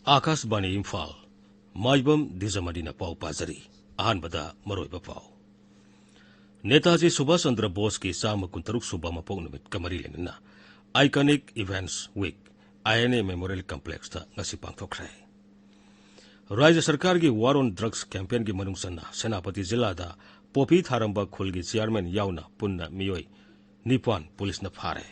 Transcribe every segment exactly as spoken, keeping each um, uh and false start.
ꯑꯥꯀꯥꯁꯕꯥꯅꯤ ꯏꯝꯐꯥꯜ, ꯃꯥꯏꯕꯝ ꯗꯤꯖꯃꯅꯤꯅ ꯄꯥꯎ ꯄꯥꯖꯔꯤ꯫ ꯑꯍꯥꯟꯕꯗ ꯃꯔꯨꯑꯣꯏꯕ ꯄꯥꯎ꯫ ꯅꯦꯇꯥꯖꯤ ꯁꯨꯚꯥꯁ ꯆꯟꯗ꯭ꯔ ꯕꯣꯁꯀꯤ ꯆꯥꯝꯃ ꯀꯨꯟꯇꯔꯨꯛ ꯁꯨꯕ ꯃꯄꯣꯛ ꯅꯨꯃꯤꯠꯀ ꯃꯔꯤ ꯂꯩꯅꯅ Iconic Events Week, I N A Memorial Complexꯇ ꯉꯁꯤ ꯄꯥꯡꯊꯣꯛꯈ꯭ꯔꯦ꯫ ꯔꯥꯖ꯭ꯌ ꯁꯔꯀꯥꯔꯒꯤ War on Drugs campaignꯒꯤ ꯃꯅꯨꯡ ꯆꯟꯅ ꯁꯦꯅꯥꯄꯇꯤ ꯖꯤꯂꯥꯗ ꯄꯣꯄꯤ ꯊꯥꯔꯝꯕ ꯈꯨꯜꯒꯤ chairman ꯌꯥꯎꯅ ꯄꯨꯟꯅ ꯃꯤꯑꯣꯏ ꯅꯤꯄꯥꯟ ꯄꯨꯂꯤꯁꯅ ꯐꯥꯔꯦ꯫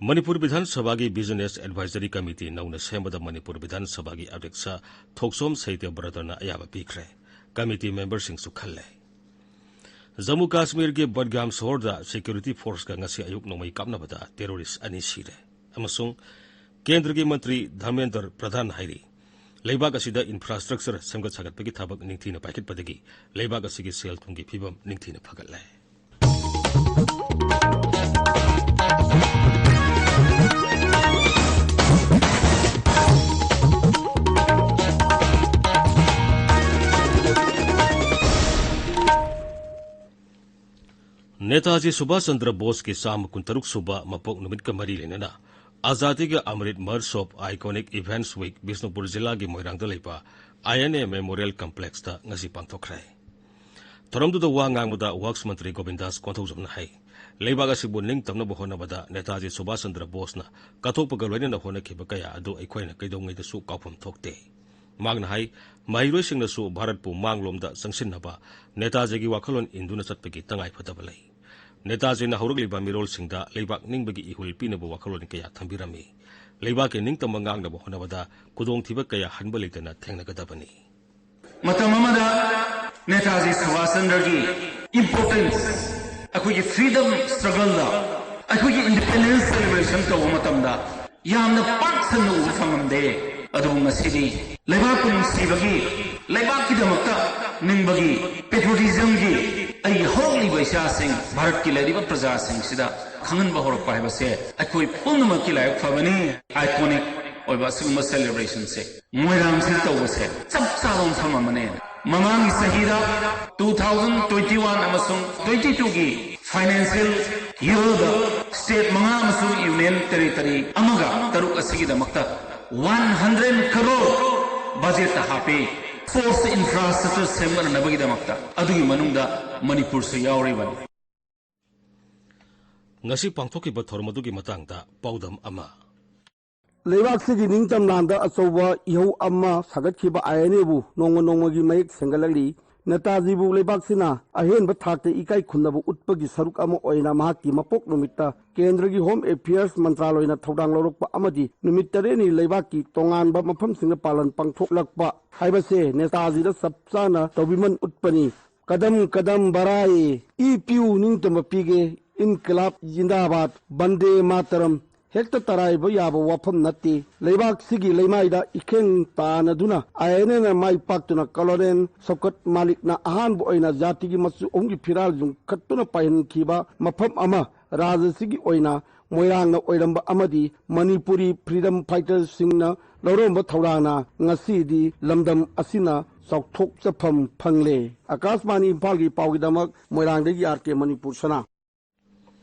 ꯃꯅꯤꯄꯨꯔ ꯕꯤꯙꯥꯟ ꯁꯚꯥꯒꯤ Business Advisory Committee ꯅꯧꯅ ꯁꯦꯝꯕꯗ ꯃꯅꯤꯄꯨꯔ ꯕꯤꯙꯥꯟ ꯁꯚꯥꯒꯤ ꯑꯗ꯭ꯌꯛꯁ ꯊꯣꯛꯆꯣꯝ ꯁꯩꯇ꯭ꯌꯕ꯭ꯔꯇꯅ ꯑꯌꯥꯕ ꯄꯤꯈ꯭ꯔꯦ꯫ Committee memberꯁꯤꯡꯁꯨ ꯈꯜꯂꯦ꯫ ꯖꯝꯃꯨ ꯀꯥꯁꯃꯤꯔꯒꯤ ꯕꯗꯒꯥꯝ ꯁꯍꯔꯗ security forceꯀ ꯉꯁꯤ ꯑꯌꯨꯛ ꯅꯣꯡꯃꯩ ꯀꯥꯞꯅꯕꯗ terrorist ꯑꯅꯤ ꯁꯤꯔꯦ꯫ ꯑꯃꯁꯨꯡ ꯀꯦꯟꯗ꯭ꯔꯒꯤ ꯃꯟꯇ꯭ꯔꯤ ꯙꯔꯃꯦꯟꯗ꯭ꯔ ꯄ꯭ꯔꯙꯥꯟ ꯍꯥꯏꯔꯤ, ꯂꯩꯕꯥꯛ ꯑꯁꯤꯗ infrastructure ꯁꯦꯝꯒꯠ ꯁꯥꯒꯠꯄꯒꯤ ꯊꯕꯛ ꯅꯤꯡꯊꯤꯅ ꯄꯥꯏꯈꯠꯄꯗꯒꯤ ꯂꯩꯕꯥꯛ ꯑꯁꯤꯒꯤ ꯁꯦꯜ ꯊꯨꯝꯒꯤ ꯐꯤꯕꯝ ꯅꯤꯡꯊꯤꯅ ꯐꯒꯠꯂꯦ꯫ ꯅꯦꯇꯥꯖꯤ ꯁꯨꯚꯥꯁ ꯆꯟꯗ꯭ꯔ ꯕꯣꯁꯀꯤ ꯆꯥꯝꯃ ꯀꯨꯟꯇꯔꯨꯛ ꯁꯨꯕ ꯃꯄꯣꯛ ꯅꯨꯃꯤꯠꯀ ꯃꯔꯤ ꯂꯩꯅꯅ ꯑꯖꯥꯗꯤꯒ ꯑꯃ꯭ꯔꯤꯠ ꯃꯍꯣꯠꯁꯕ Iconic Events Week ꯕꯤꯁꯅꯨꯄꯨꯔ ꯖꯤꯂꯥꯒꯤ ꯃꯣꯏꯔꯥꯡꯗ ꯂꯩꯕ I N A Memorial Complexꯇ ꯉꯁꯤ ꯄꯥꯡꯊꯣꯛꯈ꯭ꯔꯦ꯫ ꯊꯧꯔꯝꯗꯨꯗ ꯋꯥ ꯉꯥꯡꯕꯗ Works ꯃꯟꯇ꯭ꯔꯤ ꯒꯣꯕꯤꯟꯗꯥꯁ ꯀꯣꯟꯊꯧꯖꯝꯅ ꯍꯥꯏ, ꯂꯩꯕꯥꯛ ꯑꯁꯤꯕꯨ ꯅꯤꯡꯇꯝꯅꯕ ꯍꯣꯠꯅꯕꯗ ꯅꯦꯇꯥꯖꯤ ꯁꯨꯚꯥꯁ ꯆꯟꯗ꯭ꯔ ꯕꯣꯁꯅ ꯀꯠꯊꯣꯛꯄꯒ ꯂꯣꯏꯅꯅ ꯍꯣꯠꯅꯈꯤꯕ ꯀꯌꯥ ꯑꯗꯨ ꯑꯩꯈꯣꯏꯅ ꯀꯩꯗꯧꯉꯩꯗꯁꯨ ꯀꯥꯎꯐꯝ ꯊꯣꯛꯇꯦ꯫ ꯃꯍꯥꯛꯅ ꯍꯥꯏ, ꯃꯍꯩꯔꯣꯏꯁꯤꯡꯅꯁꯨ ꯚꯥꯔꯠꯄꯨ ꯃꯥꯡꯂꯣꯝꯗ ꯆꯪꯁꯤꯟꯅꯕ ꯅꯦꯇꯥꯖꯤꯒꯤ ꯋꯥꯈꯜꯂꯣꯟ ꯏꯟꯗꯨꯅ ꯆꯠꯄꯒꯤ ꯇꯉꯥꯏꯐꯗꯕ ꯂꯩ꯫ ꯅꯦꯇꯥꯖꯤꯅ ꯍꯧꯔꯛꯂꯤꯕ ꯃꯤꯔꯣꯜꯁꯤꯡꯗ ꯂꯩꯕꯥꯛ ꯅꯤꯡꯕꯒꯤ ꯏꯍꯨꯜ ꯄꯤꯅꯕ ꯋꯥꯈꯜꯂꯣꯟ ꯀꯌꯥ ꯊꯝꯕꯤꯔꯝꯃꯤ꯫ ꯂꯩꯕꯥꯛꯀꯤ ꯅꯤꯡꯇꯝꯕ ꯉꯥꯛꯅꯕ ꯍꯣꯠꯅꯕꯗ ꯈꯨꯗꯣꯡꯊꯤꯕ ꯀꯌꯥ ꯍꯟꯕ ꯂꯩꯇꯅ ꯊꯦꯡꯅꯒꯗꯕꯅꯤ꯫ ꯃꯇꯝ ꯑꯃꯗ ꯅꯦꯇꯥꯖꯤ ꯁꯨꯚꯥꯁ ꯆꯟꯗ꯭ꯔꯒꯤ importance, ꯑꯩꯈꯣꯏꯒꯤ freedom struggleꯗ, ꯑꯩꯈꯣꯏꯒꯤ independence celebration ꯇꯧꯕ ꯃꯇꯝꯗ ꯌꯥꯝꯅ ꯄꯥꯛ ꯁꯟꯅ ꯎꯕ ꯐꯪꯉꯝꯗꯦ꯫ ꯑꯗꯨꯕꯨ ꯉꯁꯤꯗꯤ ꯂꯩꯕꯥꯛꯄꯨ ꯅꯨꯡꯁꯤꯕꯒꯤ, ꯂꯩꯕꯥꯛꯀꯤꯗꯃꯛꯇ ꯅꯤꯡꯕꯒꯤ, patriotismꯒꯤ ꯑꯩꯒꯤ ꯍꯧꯔꯛꯂꯤꯕ ꯏꯆꯥꯁꯤꯡ, ꯚꯥꯔꯠꯀꯤ ꯂꯩꯔꯤꯕ ꯄ꯭ꯔꯖꯥꯁꯤꯡꯁꯤꯗ ꯈꯪꯍꯟꯕ ꯍꯧꯔꯛꯄ ꯍꯥꯏꯕꯁꯦ ꯑꯩꯈꯣꯏ ꯄꯨꯝꯅꯃꯛꯀꯤ ꯂꯥꯏꯕꯛ ꯐꯕꯅꯤ꯫ Iconic ꯑꯣꯏꯕ ꯑꯁꯤꯒꯨꯝꯕ celebrationꯁꯦ ꯃꯣꯏꯔꯥꯡꯁꯤꯗ ꯇꯧꯕꯁꯦ ꯆꯞ ꯆꯥꯕ ꯃꯐꯝ ꯑꯃꯅꯦ꯫ ꯃꯃꯥꯡꯒꯤ ꯆꯍꯤꯗ, two thousand twenty one ꯑꯃꯁꯨꯡ twenty twoꯒꯤ financial yearꯗ state ꯃꯉꯥ ꯑꯃꯁꯨꯡ union territory ꯑꯃꯒ ꯇꯔꯨꯛ ꯑꯁꯤꯒꯤꯗꯃꯛꯇ ꯋꯥꯟ ꯍꯟꯗ꯭ꯔꯦꯠ ꯀꯔꯣꯔ ꯕꯖꯦꯠꯇ ꯍꯥꯞꯄꯤ, ꯁ꯭ꯄꯣꯔꯠꯁ ꯏꯟꯐ꯭ꯔꯥꯁ꯭ꯇ꯭ꯔꯛꯆꯔ ꯁꯦꯝꯒꯠꯅꯅꯕꯒꯤꯗꯃꯛꯇ꯫ ꯑꯗꯨꯒꯤ ꯃꯅꯨꯡꯗ ꯃꯅꯤꯄꯨꯔꯁꯨ ꯌꯥꯎꯔꯤꯕꯅꯤ꯫ ꯉꯁꯤ ꯄꯥꯡꯊꯣꯛꯈꯤꯕ ꯊꯧꯔꯝ ꯑꯗꯨꯒꯤ ꯃꯇꯥꯡꯗ ꯄꯥꯎꯗꯝ ꯑꯃ꯫ ꯂꯩꯕꯥꯛꯁꯤꯒꯤ ꯅꯤꯡꯇꯝ ꯂꯥꯟꯗ ꯑꯆꯧꯕ ꯏꯍꯧ ꯑꯃ ꯁꯥꯒꯠꯈꯤꯕ ꯑꯥꯏ ꯑꯦꯟ ꯑꯦꯕꯨ ꯅꯣꯡꯃ ꯅꯣꯡꯃꯒꯤ ꯃꯌꯦꯛ ꯁꯦꯡꯒꯠꯂꯛꯂꯤ꯫ ꯅꯦꯇꯥꯖꯤꯕꯨ ꯂꯩꯕꯥꯛꯁꯤꯅ ꯑꯍꯦꯟꯕ ꯊꯥꯛꯇ ꯏꯀꯥꯏ ꯈꯨꯝꯅꯕ ꯎꯠꯄꯒꯤ ꯁꯔꯨꯛ ꯑꯃ ꯑꯣꯏꯅ ꯃꯍꯥꯛꯀꯤ ꯃꯄꯣꯛ ꯅꯨꯃꯤꯠꯇ ꯀꯦꯟꯗ꯭ꯔꯒꯤ ꯍꯣꯝ ꯑꯦꯐꯤꯌꯔꯁ ꯃꯟꯇ꯭ꯔꯥꯂꯣꯏꯅ ꯊꯧꯗꯥꯡ ꯂꯧꯔꯛꯄ ꯑꯃꯗꯤ ꯅꯨꯃꯤꯠ ꯇꯔꯦꯠꯅꯤ ꯂꯩꯕꯥꯛꯀꯤ ꯇꯣꯉꯥꯟꯕ ꯃꯐꯝꯁꯤꯡꯗ ꯄꯥꯂꯟ ꯄꯥꯡꯊꯣꯛꯂꯛꯄ ꯍꯥꯏꯕꯁꯦ ꯅꯦꯇꯥꯖꯤꯗ ꯆꯞ ꯆꯥꯅ ꯇꯧꯕꯤꯃꯜ ꯎꯠꯄꯅꯤ꯫ ꯀꯗꯝ ꯀꯗꯝ ꯕꯔꯥꯏ, ꯏ ꯄꯤꯌꯨ ꯅꯤꯡꯇꯝꯕ ꯄꯤꯒꯦ, ꯏꯟꯀꯤꯂꯥꯕ ꯖꯤꯟꯗꯥꯕꯥꯗ, ꯕꯟꯗꯦ ꯃꯥꯇꯔꯝ, ꯍꯦꯛꯇ ꯇꯔꯥꯏꯕ ꯌꯥꯕ ꯋꯥꯐꯝ ꯅꯠꯇꯦ꯫ ꯂꯩꯕꯥꯛꯁꯤꯒꯤ ꯂꯩꯃꯥꯏꯗ ꯏꯈꯦꯡ ꯇꯥꯅꯗꯨꯅ ꯑꯥꯏ ꯑꯦꯟ ꯑꯦꯅ ꯃꯥꯏ ꯄꯥꯛꯇꯨꯅ ꯀꯣꯂꯣꯅꯦꯜ ꯁꯧꯀꯠ ꯃꯥꯂꯤꯛꯅ ꯑꯍꯥꯟꯕ ꯑꯣꯏꯅ ꯖꯥꯇꯤꯒꯤ ꯃꯆꯨ ꯑꯍꯨꯝꯒꯤ ꯐꯤꯔꯥꯜ ꯌꯨꯡꯈꯠꯇꯨꯅ ꯄꯥꯏꯍꯟꯈꯤꯕ ꯃꯐꯝ ꯑꯃ ꯔꯥꯖ꯭ꯌꯁꯤꯒꯤ ꯑꯣꯏꯅ ꯃꯣꯏꯔꯥꯡꯅ ꯑꯣꯏꯔꯝꯕ ꯑꯃꯗꯤ ꯃꯅꯤꯄꯨꯔꯤ ꯐ꯭ꯔꯤꯗꯝ ꯐꯥꯏꯇꯔꯁꯤꯡꯅ ꯂꯧꯔꯝꯕ ꯊꯧꯗꯥꯡꯅ ꯉꯁꯤꯗꯤ ꯂꯝꯗꯝ ꯑꯁꯤꯅ ꯆꯥꯎꯊꯣꯛꯆꯐꯝ ꯐꯪꯂꯦ꯫ ꯑꯀꯥꯁꯕꯥꯅꯤ ꯏꯝꯐꯥꯜꯒꯤ ꯄꯥꯎꯒꯤꯗꯃꯛ ꯃꯣꯏꯔꯥꯡꯗꯒꯤ ꯑꯥꯔ ꯀꯦ ꯃꯅꯤꯄꯨꯔ ꯁꯅꯥ꯫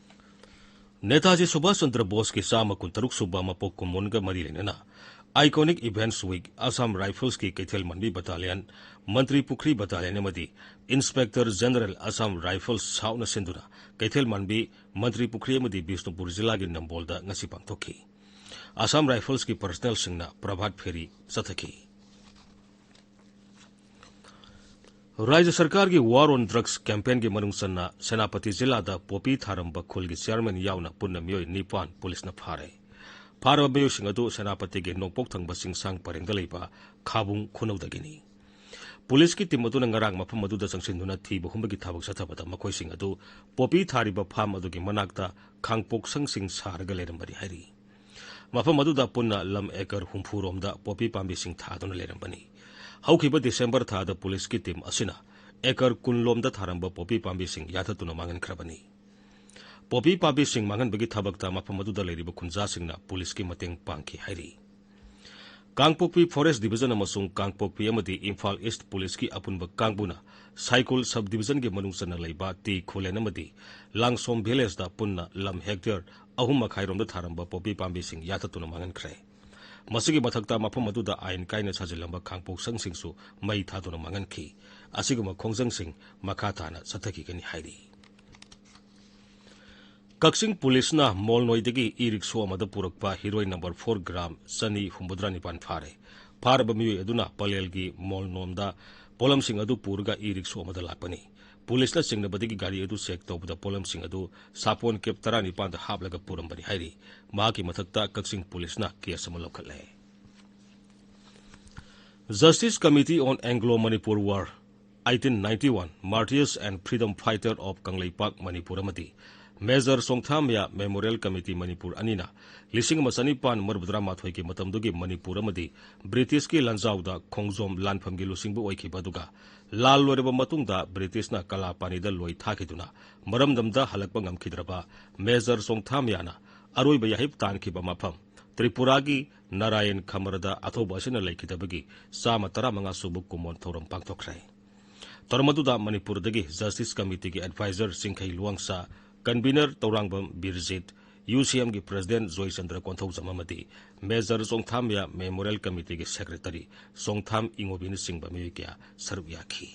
ꯅꯦꯇꯥꯖꯤ ꯁꯨꯚꯥꯁ ꯆꯟꯗ꯭ꯔ ꯕꯣꯁꯀꯤ ꯆꯥꯝꯃ ꯀꯨꯟꯇꯔꯨꯛ ꯁꯨꯕ ꯃꯄꯣꯛ ꯀꯨꯝꯑꯣꯟꯒ ꯃꯔꯤ ꯂꯩꯅꯅ Iconic Events Week Assam Riflesꯀꯤ ꯀꯩꯊꯦꯜ ꯃꯥꯟꯕꯤ battalion, ꯃꯟꯇ꯭ꯔꯤ ꯄꯨꯈ꯭ꯔꯤ battalion ꯑꯃꯗꯤ Inspector General Assam Rifles ꯁꯥꯎꯅ ꯁꯤꯟꯗꯨꯅ ꯀꯩꯊꯦꯜ ꯃꯥꯟꯕꯤ, ꯃꯟꯇ꯭ꯔꯤ ꯄꯨꯈ꯭ꯔꯤ ꯑꯃꯗꯤ ꯕꯤꯁꯅꯨꯄꯨꯔ ꯖꯤꯂꯥꯒꯤ ꯅꯝꯕꯣꯜꯗ ꯉꯁꯤ ꯄꯥꯡꯊꯣꯛꯈꯤ꯫ Assam Riflesꯀꯤ personnelꯁꯤꯡꯅ ꯄ꯭ꯔꯚꯥꯠ ꯐꯦꯔꯤ ꯆꯠꯊꯈꯤ꯫ ꯔꯥꯖ꯭ꯌ ꯁꯔꯀꯥꯔꯒꯤ War on Drugs campaignꯒꯤ ꯃꯅꯨꯡ ꯆꯟꯅ ꯁꯦꯅꯥꯄꯇꯤ ꯖꯤꯂꯥꯗ ꯄꯣꯄꯤ ꯊꯥꯔꯝꯕ ꯈꯨꯜꯒꯤ chairman ꯌꯥꯎꯅ ꯄꯨꯟꯅ ꯃꯤꯑꯣꯏ ꯅꯤꯄꯥꯟ ꯄꯨꯂꯤꯁꯅ ꯐꯥꯔꯦ꯫ ꯐꯥꯔꯕ ꯃꯤꯑꯣꯏꯁꯤꯡ ꯑꯗꯨ ꯁꯦꯅꯥꯄꯇꯤꯒꯤ ꯅꯣꯡꯄꯣꯛ ꯊꯪꯕ ꯆꯤꯡꯁꯥꯡ ꯄꯔꯦꯡꯗ ꯂꯩꯕ ꯈꯥꯕꯨꯡ ꯈꯨꯅꯧꯗꯒꯤꯅꯤ꯫ ꯄꯨꯂꯤꯁꯀꯤ team ꯑꯗꯨꯅ ꯉꯔꯥꯡ ꯃꯐꯝ ꯑꯗꯨꯗ ꯆꯪꯁꯤꯟꯗꯨꯅ ꯊꯤꯕ ꯍꯨꯝꯕꯒꯤ ꯊꯕꯛ ꯆꯠꯊꯕꯗ ꯃꯈꯣꯏꯁꯤꯡ ꯑꯗꯨ ꯄꯣꯄꯤ ꯊꯥꯔꯤꯕ farm ꯑꯗꯨꯒꯤ ꯃꯅꯥꯛꯇ ꯈꯥꯡꯄꯣꯛꯁꯪꯁꯤꯡ ꯁꯥꯔꯒ ꯂꯩꯔꯝꯕꯅꯤ ꯍꯥꯏꯔꯤ꯫ ꯃꯐꯝ ꯑꯗꯨꯗ ꯄꯨꯟꯅ ꯂꯝ acre ꯍꯨꯝꯐꯨ ꯔꯣꯝꯗ ꯄꯣꯄꯤ ꯄꯥꯝꯕꯤꯁꯤꯡ ꯊꯥꯗꯨꯅ ꯂꯩꯔꯝꯕꯅꯤ꯫ ꯍꯧꯈꯤꯕ December ꯊꯥꯗ ꯄꯨꯂꯤꯁꯀꯤ team ꯑꯁꯤꯅ acre ꯀꯨꯟ ꯂꯣꯝꯗ ꯊꯥꯔꯝꯕ ꯄꯣꯄꯤ ꯄꯥꯝꯕꯤꯁꯤꯡ ꯌꯥꯟꯊꯠꯇꯨꯅ ꯃꯥꯡꯍꯟꯈ꯭ꯔꯕꯅꯤ꯫ ꯄꯣꯄꯤ ꯄꯥꯝꯕꯤꯁꯤꯡ ꯃꯥꯡꯍꯟꯕꯒꯤ ꯊꯕꯛꯇ ꯃꯐꯝ ꯑꯗꯨꯗ ꯂꯩꯔꯤꯕ ꯈꯨꯟꯖꯥꯁꯤꯡꯅ ꯄꯨꯂꯤꯁꯀꯤ ꯃꯇꯦꯡ ꯄꯥꯡꯈꯤ ꯍꯥꯏꯔꯤ꯫ ꯀꯥꯡꯄꯣꯛꯄꯤ Forest Division ꯑꯃꯁꯨꯡ ꯀꯥꯡꯄꯣꯛꯄꯤ ꯑꯃꯗꯤ ꯏꯝꯐꯥꯜ East ꯄꯨꯂꯤꯁꯀꯤ ꯑꯄꯨꯟꯕ ꯀꯥꯡꯕꯨꯅ ꯁꯥꯏꯀꯨꯜ sub divisionꯒꯤ ꯃꯅꯨꯡ ꯆꯟꯅ ꯂꯩꯕ ꯇꯤ ꯈꯨꯂꯦꯟ ꯑꯃꯗꯤ ꯂꯥꯡꯁꯣꯝ villageꯇ ꯄꯨꯟꯅ ꯂꯝ hectare ꯑꯍꯨꯝ ꯃꯈꯥꯏ ꯔꯣꯝꯗ ꯊꯥꯔꯝꯕ ꯄꯣꯄꯤ ꯄꯥꯝꯕꯤꯁꯤꯡ ꯌꯥꯟꯊꯠꯇꯨꯅ ꯃꯥꯡꯍꯟꯈ꯭ꯔꯦ꯫ ꯃꯁꯤꯒꯤ ꯃꯊꯛꯇ ꯃꯐꯝ ꯑꯗꯨꯗ ꯑꯥꯏꯟ ꯀꯥꯏꯅ ꯁꯥꯖꯤꯜꯂꯝꯕ ꯈꯥꯡꯄꯣꯛꯁꯪꯁꯤꯡꯁꯨ ꯃꯩ ꯊꯥꯗꯨꯅ ꯃꯥꯡꯍꯟꯈꯤ꯫ ꯑꯁꯤꯒꯨꯝꯕ ꯈꯣꯡꯖꯪꯁꯤꯡ ꯃꯈꯥ ꯇꯥꯅ ꯆꯠꯊꯈꯤꯒꯅꯤ ꯍꯥꯏꯔꯤ꯫ ꯀꯛꯆꯤꯡ ꯄꯨꯂꯤꯁꯅ ꯃꯣꯜꯅꯣꯏꯗꯒꯤ ꯏ ꯔꯤꯛꯁꯣ ꯑꯃꯗ ꯄꯨꯔꯛꯄ ꯍꯤꯔꯣꯏꯟ ꯅꯝꯕꯔ ꯐꯣꯔ ꯒ꯭ꯔꯥꯝ ꯆꯅꯤ ꯍꯨꯝꯐꯨꯇꯔꯥ ꯅꯤꯄꯥꯟ ꯐꯥꯔꯦ꯫ ꯐꯥꯔꯕ ꯃꯤꯑꯣꯏ ꯑꯗꯨꯅ ꯄꯂꯦꯜꯒꯤ ꯃꯣꯜꯅꯣꯝꯗ ꯄꯣꯠꯂꯝꯁꯤꯡ ꯑꯗꯨ ꯄꯨꯔꯒ ꯏ ꯔꯤꯛꯁꯣ ꯑꯃꯗ ꯂꯥꯛꯄꯅꯤ꯫ ꯄꯨꯂꯤꯁꯅ ꯆꯤꯡꯅꯕꯗꯒꯤ ꯒꯥꯔꯤ ꯑꯗꯨ ꯆꯦꯛ ꯇꯧꯕꯗ ꯄꯣꯠꯂꯝꯁꯤꯡ ꯑꯗꯨ ꯁꯥꯄꯣꯟ ꯀꯦꯞ ꯇꯔꯥꯅꯤꯄꯥꯟꯗ ꯍꯥꯞꯂꯒ ꯄꯨꯔꯝꯕꯅꯤ ꯍꯥꯏꯔꯤ꯫ ꯃꯍꯥꯛꯀꯤ ꯃꯊꯛꯇ ꯀꯛꯆꯤꯡ ꯄꯨꯂꯤꯁꯅ ꯀꯦꯁ ꯑꯃ ꯂꯧꯈꯠꯂꯦ꯫ Justice Committee on Anglo-Manipur War, eighteen ninety-one, Martyrs and Freedom Fighter of Kangleipak Manipur ꯑꯃꯗꯤ ꯃꯦꯖꯔ ꯆꯣꯡꯊꯥꯝꯌꯥ ꯃꯦꯃꯣꯔꯤꯌꯦꯜ ꯀꯃꯤꯇꯤ ꯃꯅꯤꯄꯨꯔ ꯑꯅꯤꯅ ꯂꯤꯁꯤꯡ ꯑꯃ ꯆꯅꯤꯄꯥꯟ ꯃꯔꯤꯐꯨꯇꯔꯥ ꯃꯥꯊꯣꯏꯒꯤ ꯃꯇꯝꯗꯨꯒꯤ ꯃꯅꯤꯄꯨꯔ ꯑꯃꯗꯤ ꯕ꯭ꯔꯤꯇꯤꯁꯀꯤ ꯂꯥꯟꯖꯥꯎꯗ ꯈꯣꯡꯖꯣꯝ ꯂꯥꯟꯐꯝꯒꯤ ꯂꯨꯆꯤꯡꯕ ꯑꯣꯏꯈꯤꯕ ꯑꯗꯨꯒ ꯂꯥꯜ ꯂꯣꯏꯔꯕ ꯃꯇꯨꯡꯗ ꯕ꯭ꯔꯤꯇꯤꯁꯅ ꯀꯂꯥꯄꯥꯅꯤꯗ ꯂꯣꯏ ꯊꯥꯈꯤꯗꯨꯅ ꯃꯔꯝꯗꯝꯗ ꯍꯜꯂꯛꯄ ꯉꯝꯈꯤꯗ꯭ꯔꯕ ꯃꯦꯖꯔ ꯆꯣꯡꯊꯥꯝꯌꯥꯅ ꯑꯔꯣꯏꯕ ꯌꯥꯍꯤꯞ ꯇꯥꯟꯈꯤꯕ ꯃꯐꯝ ꯇ꯭ꯔꯤꯄꯨꯔꯥꯒꯤ ꯅꯥꯔꯥꯌꯟ ꯈꯃꯔꯗ ꯑꯊꯧꯕ ꯑꯁꯤꯅ ꯂꯩꯈꯤꯗꯕꯒꯤ ꯆꯥꯝꯃ ꯇꯔꯥꯃꯉꯥ ꯁꯨꯕ ꯀꯨꯃꯣꯟ ꯊꯧꯔꯝ ꯄꯥꯡꯊꯣꯛꯈ꯭ꯔꯦ꯫ ꯊꯧꯔꯝ ꯑꯗꯨꯗ ꯃꯅꯤꯄꯨꯔꯗꯒꯤ ꯖꯁꯇꯤꯁ ꯀꯃꯤꯇꯤꯒꯤ ꯑꯦꯗꯚꯥꯏꯖꯔ ꯆꯤꯡꯈꯩ ꯂꯨꯋꯥꯡꯁꯥ, ꯀꯟꯚꯤꯅꯔ ꯇꯧꯔꯥꯡꯕꯝ ꯕꯤꯔꯖꯤꯠ, ꯌꯨ ꯁꯤ ꯑꯦꯝꯒꯤ ꯄ꯭ꯔꯦꯁꯤꯗꯦꯟꯠ ꯖꯣꯏꯆꯟꯗ꯭ꯔ ꯀꯣꯟꯊꯧꯖꯝ ꯑꯃꯗꯤ ꯃꯦꯖꯔ ꯆꯣꯡꯊꯥꯝꯌꯥ ꯃꯦꯃꯣꯔꯤꯌꯦꯜ ꯀꯃꯤꯇꯤꯒꯤ ꯁꯦꯀ꯭ꯔꯦꯇꯔꯤ ꯆꯣꯡꯊꯥꯝ ꯏꯉꯣꯕꯤꯅꯆꯤꯡꯕ ꯃꯤꯑꯣꯏ ꯀꯌꯥ ꯁꯔꯨꯛ ꯌꯥꯈꯤ꯫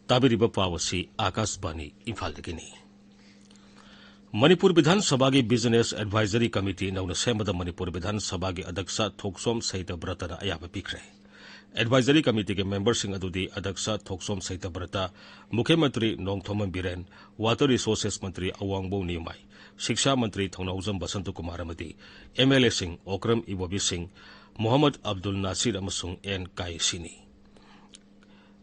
ꯇꯥꯕꯤꯔꯤꯕ ꯄꯥꯎ ꯑꯁꯤ ꯑꯥꯀꯥꯁꯕꯥꯅꯤ ꯏꯝꯐꯥꯜꯗꯒꯤꯅꯤ꯫ ꯃꯅꯤꯄꯨꯔ ꯕꯤꯙꯥꯟ ꯁꯚꯥꯒꯤ ꯕꯤꯖꯤꯅꯦꯁ ꯑꯦꯗꯚꯥꯏꯖꯔꯤ ꯀꯃꯤꯇꯤ ꯅꯧꯅ ꯁꯦꯝꯕꯗ ꯃꯅꯤꯄꯨꯔ ꯕꯤꯙꯥꯟ ꯁꯚꯥꯒꯤ ꯑꯗꯛꯁ ꯊꯣꯛꯆꯣꯝ ꯁꯩꯇꯕ꯭ꯔꯇꯅ ꯑꯌꯥꯕ ꯄꯤꯈ꯭ꯔꯦ꯫ ꯑꯦꯗꯚꯥꯏꯖꯔꯤ ꯀꯃꯤꯇꯤꯒꯤ ꯃꯦꯝꯕꯔꯁꯤꯡ ꯑꯗꯨꯗꯤ ꯑꯗꯛꯁ ꯊꯣꯛꯆꯣꯝ ꯁꯩꯇꯕ꯭ꯔꯇ, ꯃꯨꯈ꯭ꯌ ꯃꯟꯇ꯭ꯔꯤ ꯅꯣꯡꯊꯣꯝꯕꯝ ꯕꯤꯔꯦꯟ, ꯋꯥꯇꯔ ꯔꯤꯁꯣꯔꯁꯦꯁ ꯃꯟꯇ꯭ꯔꯤ ꯑꯋꯥꯡꯕꯧ ꯅꯤꯌꯃꯥꯏ, ꯁꯤꯛꯁꯥ ꯃꯟꯇ꯭ꯔꯤ ꯊꯧꯅꯥꯎꯖꯝ ꯕꯁꯟꯇ ꯀꯨꯃꯥꯔ ꯑꯃꯗꯤ ꯑꯦꯝ ꯑꯦꯜ ꯑꯦꯁꯤꯡ ꯑꯣꯀ꯭ꯔꯝ ꯏꯕꯣꯕꯤ ꯁꯤꯡ, ꯃꯣꯍꯝꯃꯗ ꯑꯕꯗꯨꯜ ꯅꯥꯁꯤꯔ ꯑꯃꯁꯨꯡ ꯑꯦꯟ ꯀꯥꯏꯁꯤꯅꯤ꯫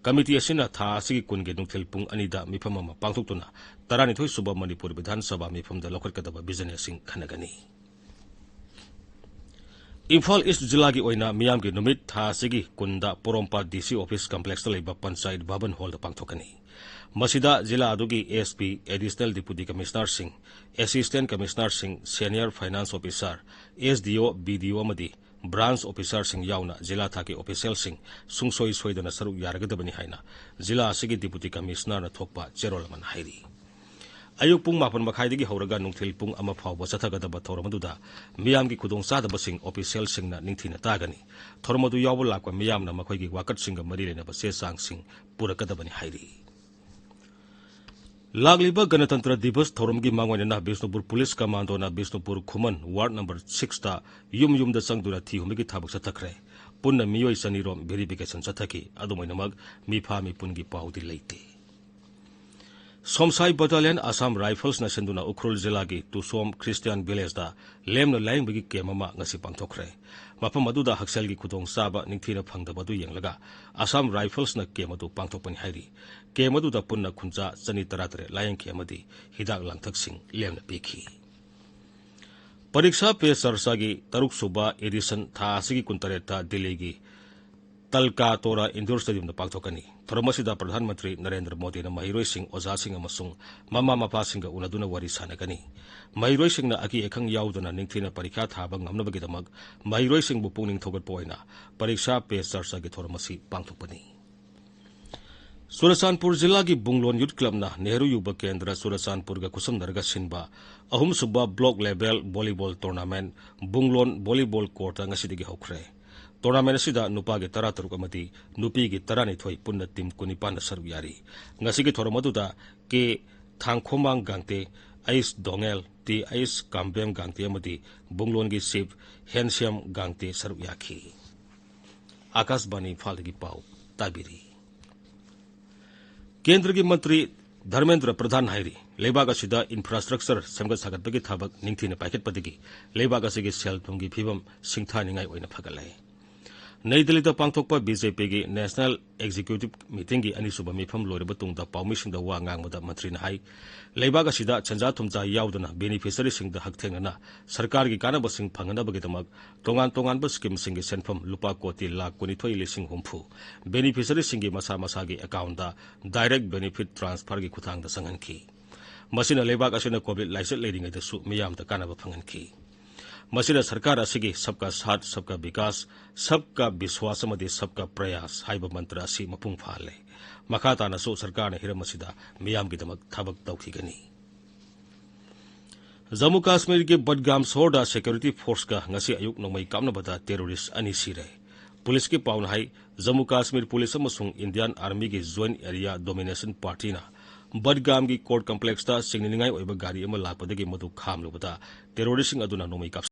ꯀꯃꯤꯇꯤ ꯑꯁꯤꯅ ꯊꯥ ꯑꯁꯤꯒꯤ ꯀꯨꯟꯒꯤ ꯅꯨꯡꯊꯤꯜ ꯄꯨꯡ ꯑꯅꯤꯗ ꯃꯤꯐꯝ ꯑꯃ ꯄꯥꯡꯊꯣꯛꯇꯨꯅ ꯇꯔꯥꯅꯤꯊꯣꯏ ꯁꯨꯕ ꯃꯅꯤꯄꯨꯔ ꯕꯤꯙꯥꯟ ꯁꯚꯥ ꯃꯤꯐꯝꯗ ꯂꯧꯈꯠꯀꯗꯕ ꯕꯤꯖꯤꯅꯦꯁꯁꯤꯡ ꯈꯟꯅꯒꯅꯤ꯫ ꯏꯝꯐꯥꯜ ꯏꯁ꯭ꯠ ꯖꯤꯂꯥꯒꯤ ꯑꯣꯏꯅ ꯃꯤꯌꯥꯝꯒꯤ ꯅꯨꯃꯤꯠ ꯊꯥ ꯑꯁꯤꯒꯤ ꯀꯨꯟꯗ ꯄꯣꯔꯣꯝꯄꯥꯠ ꯗꯤ ꯁꯤ ꯑꯣꯐꯤꯁ ꯀꯝꯄ꯭ꯂꯦꯛꯁꯇ ꯂꯩꯕ ꯄꯟꯆꯥꯌꯠ ꯚꯕꯟ ꯍꯣꯜꯗ ꯄꯥꯡꯊꯣꯛꯀꯅꯤ꯫ ꯃꯁꯤꯗ ꯖꯤꯂꯥ ꯑꯗꯨꯒꯤ ꯑꯦꯁ ꯄꯤ, ꯑꯦꯗꯤꯁꯅꯦꯜ ꯗꯤꯄꯨꯇꯤ ꯀꯃꯤꯁꯅꯔꯁꯤꯡ, ꯑꯦꯁꯤꯁꯇꯦꯟꯠ ꯀꯃꯤꯁꯅꯔꯁꯤꯡ, senior finance officer, S D O, B ꯗꯤ ꯑꯣ ꯑꯃꯗꯤ ꯕ꯭ꯔꯥꯟꯆ ꯑꯣꯐꯤꯁꯥꯔꯁꯤꯡ ꯌꯥꯎꯅ ꯖꯤꯂꯥ ꯊꯥꯛꯀꯤ ꯑꯣꯐꯤꯁꯤꯌꯦꯜꯁꯤꯡ, ꯁꯨꯡꯁꯣꯏ ꯁꯣꯏꯗꯅ ꯁꯔꯨꯛ ꯌꯥꯔꯒꯗꯕꯅꯤ ꯍꯥꯏꯅ ꯖꯤꯂꯥ ꯑꯁꯤꯒꯤ ꯗꯤꯄꯨꯇꯤ ꯀꯃꯤꯁꯅꯔꯅ ꯊꯣꯛꯄ ꯆꯦꯔꯣꯜ ꯑꯃꯅ ꯍꯥꯏꯔꯤ꯫ ꯑꯌꯨꯛ ꯄꯨꯡ ꯃꯥꯄꯟ ꯃꯈꯥꯏꯗꯒꯤ ꯍꯧꯔꯒ ꯅꯨꯡꯊꯤꯜ ꯄꯨꯡ ꯑꯃ ꯐꯥꯎꯕ ꯆꯠꯊꯒꯗꯕ ꯊꯧꯔꯝ ꯑꯗꯨꯗ ꯃꯤꯌꯥꯝꯒꯤ ꯈꯨꯗꯣꯡꯆꯥꯗꯕꯁꯤꯡ ꯑꯣꯐꯤꯁꯤꯌꯦꯜꯁꯤꯡꯅ ꯅꯤꯡꯊꯤꯅ ꯇꯥꯒꯅꯤ꯫ ꯊꯧꯔꯝ ꯑꯗꯨ ꯌꯥꯎꯕ ꯂꯥꯛꯄ ꯃꯤꯌꯥꯝꯅ ꯃꯈꯣꯏꯒꯤ ꯋꯥꯀꯠꯁꯤꯡꯒ ꯃꯔꯤ ꯂꯩꯅꯕ ꯆꯦ ꯆꯥꯡꯁꯤꯡ ꯄꯨꯔꯛꯀꯗꯕꯅꯤ ꯍꯥꯏꯔꯤ꯫ ꯂꯥꯛꯂꯤꯕ ꯒꯅꯇꯟꯇ꯭ꯔ ꯗꯤꯕꯁ ꯊꯧꯔꯝꯒꯤ ꯃꯥꯡꯑꯣꯏꯅꯅ ꯕꯤꯁꯅꯨꯄꯨꯔ ꯄꯨꯂꯤꯁ ꯀꯃꯥꯟꯗꯣꯅ ꯕꯤꯁꯅꯨꯄꯨꯔ ꯈꯨꯃꯟ ꯋꯥꯔꯗ ꯅꯝꯕꯔ ꯁꯤꯛꯁꯇ ꯌꯨꯝ ꯌꯨꯝꯗ ꯆꯪꯗꯨꯅ ꯊꯤ ꯍꯨꯝꯕꯒꯤ ꯊꯕꯛ ꯆꯠꯊꯈ꯭ꯔꯦ꯫ ꯄꯨꯟꯅ ꯃꯤꯑꯣꯏ ꯆꯅꯤꯔꯣꯝ ꯚꯦꯔꯤꯐꯤꯀꯦꯁꯟ ꯆꯠꯊꯈꯤ꯫ ꯑꯗꯨꯃꯥꯏꯅꯃꯛ ꯃꯤꯐꯥ ꯃꯤꯄꯨꯟꯒꯤ ꯄꯥꯎꯗꯤ ꯂꯩꯇꯦ꯫ ꯁꯣꯝꯁꯥꯏ ꯕꯇꯥꯂꯤꯌꯟ ꯑꯁꯥꯝ ꯔꯥꯏꯐꯜꯁꯅ ꯁꯤꯟꯗꯨꯅ ꯎꯈ꯭ꯔꯨꯜ ꯖꯤꯂꯥꯒꯤ ꯇꯨꯁꯣꯝ ꯈ꯭ꯔꯤꯁꯇꯤꯌꯥꯟ ꯚꯤꯂꯦꯖꯇ ꯂꯦꯝꯅ ꯂꯥꯌꯦꯡꯕꯒꯤ ꯀꯦꯝ ꯑꯃ ꯉꯁꯤ ꯄꯥꯡꯊꯣꯛꯈ꯭ꯔꯦ꯫ ꯃꯐꯝ ꯑꯗꯨꯗ ꯍꯛꯁꯦꯜꯒꯤ ꯈꯨꯗꯣꯡꯆꯥꯕ ꯅꯤꯡꯊꯤꯅ ꯐꯪꯗꯕ ꯑꯗꯨ ꯌꯦꯡꯂꯒ ꯑꯁꯥꯝ ꯔꯥꯏꯐꯜꯁꯅ ꯀꯦꯝ ꯑꯗꯨ ꯄꯥꯡꯊꯣꯛꯄꯅꯤ ꯍꯥꯏꯔꯤ꯫ ꯀꯦꯝ ꯑꯗꯨꯗ ꯄꯨꯟꯅ ꯈꯨꯟꯖꯥ ꯆꯅꯤ ꯇꯔꯥꯇꯔꯦꯠ ꯂꯥꯌꯦꯡꯈꯤ ꯑꯃꯗꯤ ꯍꯤꯗꯥꯛ ꯂꯥꯡꯊꯛꯁꯤꯡ ꯂꯦꯝꯅ ꯄꯤꯈꯤ꯫ ꯄꯔꯤꯛꯁꯥ ꯄꯦ ꯆꯔꯆꯥꯒꯤ ꯇꯔꯨꯛꯁꯨꯕ ꯑꯦꯗꯤꯁꯟ ꯊꯥ ꯑꯁꯤꯒꯤ ꯀꯨꯟꯇꯔꯦꯠꯇ ꯗꯤꯜꯂꯤꯒꯤ ꯇꯜꯀꯥꯇꯣꯔꯥ ꯏꯟꯗꯣꯔ ꯁ꯭ꯇꯦꯗꯤꯌꯝꯗ ꯄꯥꯡꯊꯣꯛꯀꯅꯤ꯫ ꯊꯧꯔꯝ ꯑꯁꯤꯗ ꯄ꯭ꯔꯙꯥꯟ ꯃꯟꯇ꯭ꯔꯤ ꯅꯔꯦꯟꯗ꯭ꯔ ꯃꯣꯗꯤꯅ ꯃꯍꯩꯔꯣꯏꯁꯤꯡ, ꯑꯣꯖꯥꯁꯤꯡ ꯑꯃꯁꯨꯡ ꯃꯃꯥ ꯃꯄꯥꯁꯤꯡꯒ ꯎꯅꯗꯨꯅ ꯋꯥꯔꯤ ꯁꯥꯟꯅꯒꯅꯤ꯫ ꯃꯍꯩꯔꯣꯏꯁꯤꯡꯅ ꯑꯀꯤ ꯑꯈꯪ ꯌꯥꯎꯗꯅ ꯅꯤꯡꯊꯤꯅ ꯄꯔꯤꯈꯥ ꯊꯥꯕ ꯉꯝꯅꯕꯒꯤꯗꯃꯛ ꯃꯍꯩꯔꯣꯏꯁꯤꯡꯕꯨ ꯄꯨꯛꯅꯤꯡ ꯊꯧꯒꯠꯄ ꯑꯣꯏꯅ ꯄꯔꯤꯛꯁꯥ ꯄꯦ ꯆꯔꯆꯥꯒꯤ ꯊꯧꯔꯝ ꯑꯁꯤ ꯄꯥꯡꯊꯣꯛꯄꯅꯤ꯫ ꯆꯨꯔꯆꯥꯟꯄꯨꯔ ꯖꯤꯂꯥꯒꯤ ꯕꯨꯡꯂꯣꯟ ꯌꯨꯠ ꯀ꯭ꯂꯕꯅ ꯅꯦꯍꯔꯨ ꯌꯨꯕ ꯀꯦꯟꯗ꯭ꯔ ꯆꯨꯔꯆꯥꯟꯄꯨꯔꯒ ꯈꯨꯠꯁꯝꯅꯔꯒ ꯁꯤꯟꯕ ꯑꯍꯨꯝꯁꯨꯕ block level volleyball tournament Bunglon volleyball ꯀꯣꯔꯠꯇ ꯉꯁꯤꯗꯒꯤ ꯍꯧꯈ꯭ꯔꯦ꯫ ꯇꯣꯔꯅꯥꯃꯦꯟꯠ ꯑꯁꯤꯗ ꯅꯨꯄꯥꯒꯤ ꯇꯔꯥꯇꯔꯨꯛ ꯑꯃꯗꯤ ꯅꯨꯄꯤꯒꯤ ꯇꯔꯥꯅꯤꯊꯣꯏ, ꯄꯨꯟꯅ ꯇꯤꯝ ꯀꯨꯟꯅꯤꯄꯥꯟꯅ ꯁꯔꯨꯛ ꯌꯥꯔꯤ꯫ ꯉꯁꯤꯒꯤ ꯊꯧꯔꯝ ꯑꯗꯨꯗ ꯀꯦ ꯊꯥꯡꯈꯣꯃꯥꯡ ꯒꯥꯡꯇꯦ, ꯑꯩꯁ ꯗꯣꯉꯦꯜ, ꯇꯤ ꯑꯩꯁ ꯀꯥꯝꯕꯦꯝ ꯒꯥꯡꯇꯦ ꯑꯃꯗꯤ ꯕꯨꯡꯂꯣꯟꯒꯤ ꯆꯤꯐ ꯍꯦꯟꯁꯤꯌꯝ ꯒꯥꯡꯇꯦ ꯁꯔꯨꯛ ꯌꯥꯈꯤ꯫ ꯑꯥꯀꯥꯁꯕꯥꯅꯤ ꯏꯝꯐꯥꯜꯗꯒꯤ ꯄꯥꯎ ꯇꯥꯕꯤꯔꯤ꯫ ꯀꯦꯟꯗ꯭ꯔꯒꯤ ꯃꯟꯇ꯭ꯔꯤ ꯙꯔꯃꯦꯟꯗ꯭ꯔ ꯄ꯭ꯔꯙꯥꯟ ꯍꯥꯏꯔꯤ, ꯂꯩꯕꯥꯛ ꯑꯁꯤꯗ ꯏꯟꯐ꯭ꯔꯥꯁ꯭ꯇ꯭ꯔꯛꯆꯔ ꯁꯦꯝꯒꯠ ꯁꯥꯒꯠꯄꯒꯤ ꯊꯕꯛ ꯅꯤꯡꯊꯤꯅ ꯄꯥꯏꯈꯠꯄꯗꯒꯤ ꯂꯩꯕꯥꯛ ꯑꯁꯤꯒꯤ ꯁꯦꯜ ꯊꯨꯝꯒꯤ ꯐꯤꯕꯝ ꯁꯤꯡꯊꯥꯅꯤꯡꯉꯥꯏ ꯑꯣꯏꯅ ꯐꯒꯠꯂꯦ꯫ ꯅꯩ ꯗꯤꯜꯂꯤꯗ ꯄꯥꯡꯊꯣꯛꯄ ꯕꯤ ꯖꯦ ꯄꯤꯒꯤ ꯅꯦꯁꯅꯦꯜ ꯑꯦꯛꯖꯤꯀ꯭ꯌꯨꯇꯤꯚ ꯃꯤꯇꯤꯡꯒꯤ ꯑꯅꯤꯁꯨꯕ ꯃꯤꯐꯝ ꯂꯣꯏꯔꯕ ꯇꯨꯡꯗ ꯄꯥꯎꯃꯤꯁꯤꯡꯗ ꯋꯥ ꯉꯥꯡꯕꯗ ꯃꯟꯇ꯭ꯔꯤꯅ ꯍꯥꯏ, ꯂꯩꯕꯥꯛ ꯑꯁꯤꯗ ꯁꯦꯟꯖꯥ ꯊꯨꯝꯖꯥ ꯌꯥꯎꯗꯅ ꯕꯦꯅꯤꯐꯤꯁꯔꯤꯁꯤꯡꯗ ꯍꯛꯊꯦꯡꯅꯅ ꯁꯔꯀꯥꯔꯒꯤ ꯀꯥꯟꯅꯕꯁꯤꯡ ꯐꯪꯍꯟꯅꯕꯒꯤꯗꯃꯛ ꯇꯣꯉꯥꯟ ꯇꯣꯉꯥꯟꯕ ꯁ꯭ꯀꯤꯝꯁꯤꯡꯒꯤ ꯁꯦꯟꯐꯝ ꯂꯨꯄꯥ ꯀꯣꯇꯤ ꯂꯥꯈ ꯀꯨꯟꯅꯤꯊꯣꯏ ꯂꯤꯁꯤꯡ ꯍꯨꯝꯐꯨ ꯕꯦꯅꯤꯐꯤꯁꯔꯤꯁꯤꯡꯒꯤ ꯃꯁꯥ ꯃꯁꯥꯒꯤ ꯑꯦꯀꯥꯎꯟꯗ ꯗꯥꯏꯔꯦꯛ ꯕꯦꯅꯤꯐꯤꯠ ꯇ꯭ꯔꯥꯟꯁꯐꯔꯒꯤ ꯈꯨꯠꯊꯥꯡꯗ ꯆꯪꯍꯟꯈꯤ꯫ ꯃꯁꯤꯅ ꯂꯩꯕꯥꯛ ꯑꯁꯤꯅ ꯀꯣꯚꯤꯗ ꯂꯥꯏꯆꯠ ꯂꯩꯔꯤꯉꯩꯗꯁꯨ ꯃꯤꯌꯥꯝꯗ ꯀꯥꯟꯅꯕ ꯐꯪꯍꯟꯈꯤ꯫ ꯃꯁꯤꯅ ꯁꯔꯀꯥꯔ ꯑꯁꯤꯒꯤ ꯁꯕꯀꯥ ꯁꯥꯊ, ꯁꯕꯀꯥ ꯕꯤꯀꯥꯁ, ꯁꯕꯀꯥ ꯕꯤꯁ꯭ꯋꯥꯁ ꯑꯃꯗꯤ ꯁꯕꯀꯥ ꯄ꯭ꯔꯌꯥꯁ ꯍꯥꯏꯕ ꯃꯟꯇ꯭ꯔ ꯑꯁꯤ ꯃꯄꯨꯡ ꯐꯥꯍꯜꯂꯦ꯫ ꯃꯈꯥ ꯇꯥꯅꯁꯨ ꯁꯔꯀꯥꯔꯅ ꯍꯤꯔꯝ ꯑꯁꯤꯗ ꯃꯤꯌꯥꯝꯒꯤꯗꯃꯛ ꯊꯕꯛ ꯇꯧꯈꯤꯒꯅꯤ꯫ ꯖꯝꯃꯨ ꯀꯥꯁꯃꯤꯔꯒꯤ ꯕꯗꯒꯥꯝ ꯁꯍꯔꯗ ꯁꯦꯀ꯭ꯌꯨꯔꯤꯇꯤ ꯐꯣꯔꯁꯀ ꯉꯁꯤ ꯑꯌꯨꯛ ꯅꯣꯡꯃꯩ ꯀꯥꯞꯅꯕꯗ ꯇꯦꯔꯣꯔꯤꯁ ꯑꯅꯤ ꯁꯤꯔꯦ꯫ ꯄꯨꯂꯤꯁꯀꯤ ꯄꯥꯎꯅ ꯍꯥꯏ, ꯖꯝꯃꯨ ꯀꯥꯁꯃꯤꯔ ꯄꯨꯂꯤꯁ ꯑꯃꯁꯨꯡ ꯏꯟꯗꯤꯌꯥꯟ ꯑꯥꯔꯃꯤꯒꯤ ꯖꯣꯏꯟ ꯑꯦꯔꯤꯌꯥ ꯗꯣꯃꯤꯅꯦꯁꯟ ꯄꯥꯔꯇꯤꯅ ꯕꯗꯒꯥꯝꯒꯤ ꯀꯣꯔꯠ ꯀꯝꯄ꯭ꯂꯦꯛꯁꯇ ꯆꯤꯡꯅꯅꯤꯡꯉꯥꯏ ꯑꯣꯏꯕ ꯒꯥꯔꯤ ꯑꯃ ꯂꯥꯛꯄꯗꯒꯤ ꯃꯗꯨ ꯈꯥꯝꯂꯨꯕꯗ ꯇꯦꯔꯣꯔꯤꯁꯁꯤꯡ ꯑꯗꯨꯅ ꯅꯣꯡꯃꯩ ꯀꯥꯞꯁꯤꯟꯈꯤ꯫